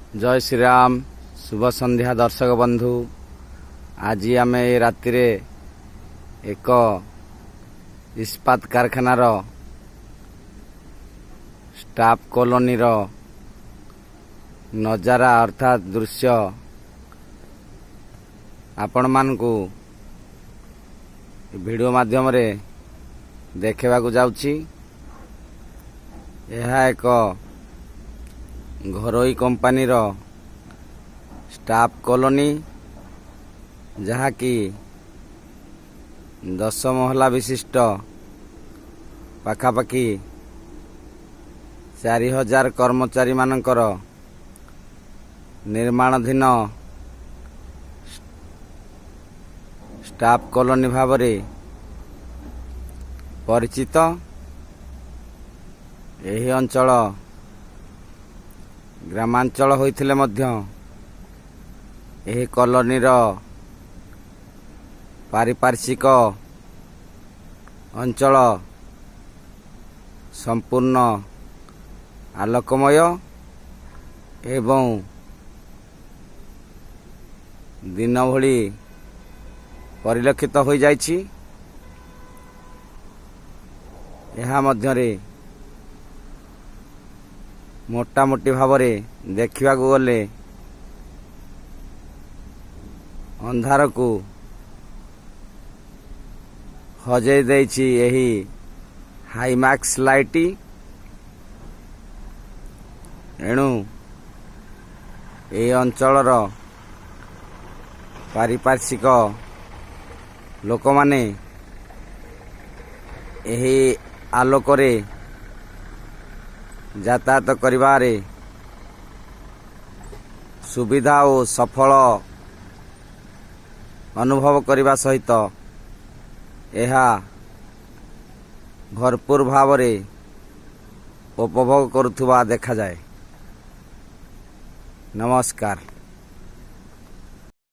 ଜୟ ଶ୍ରୀରାମ। ଶୁଭ ସନ୍ଧ୍ୟା ଦର୍ଶକ ବନ୍ଧୁ। ଆଜି ଆମେ ଏ ରାତିରେ ଏକ ଇସ୍ପାତ କାରଖାନାର ଷ୍ଟାଫ୍ କଲୋନୀର ନଜାରା, ଅର୍ଥାତ୍ ଦୃଶ୍ୟ ଆପଣମାନଙ୍କୁ ଭିଡ଼ିଓ ମାଧ୍ୟମରେ ଦେଖାଇବାକୁ ଯାଉଛି। ଏହା ଏକ ଘରୋଇ କମ୍ପାନୀର ଷ୍ଟାଫ୍ କଲୋନୀ, ଯାହାକି 10 ମହଲା ବିଶିଷ୍ଟ, ପାଖାପାଖି 4000 କର୍ମଚାରୀମାନଙ୍କର ନିର୍ମାଣାଧୀନ ଷ୍ଟାଫ୍ କଲୋନୀ ଭାବରେ ପରିଚିତ। ଏହି ଅଞ୍ଚଳ ଗ୍ରାମାଞ୍ଚଳ ହୋଇଥିଲେ ମଧ୍ୟ ଏହି କଲୋନୀର ପାରିପାର୍ଶ୍ୱିକ ଅଞ୍ଚଳ ସମ୍ପୂର୍ଣ୍ଣ ଆଲୋକମୟ ଏବଂ ଦିନ ଭଳି ପରିଲକ୍ଷିତ ହୋଇଯାଇଛି। ଏହା ମଧ୍ୟରେ ମୋଟାମୋଟି ଭାବରେ ଦେଖିବାକୁ ଗଲେ ଅନ୍ଧାରକୁ ହଜେଇ ଦେଇଛି ଏହି ହାଇମାକ୍ସ ଲାଇଟ୍। ଏଣୁ ଏହି ଅଞ୍ଚଳର ପାରିପାର୍ଶ୍ୱିକ ଲୋକମାନେ ଏହି ଆଲୋକରେ ଯାତାୟାତ କରିବାରେ ସୁବିଧା ଓ ସଫଳ ଅନୁଭବ କରିବା ସହିତ ଏହା ଭରପୁର ଭାବରେ ଉପଭୋଗ କରୁଥିବା ଦେଖାଯାଏ। ନମସ୍କାର।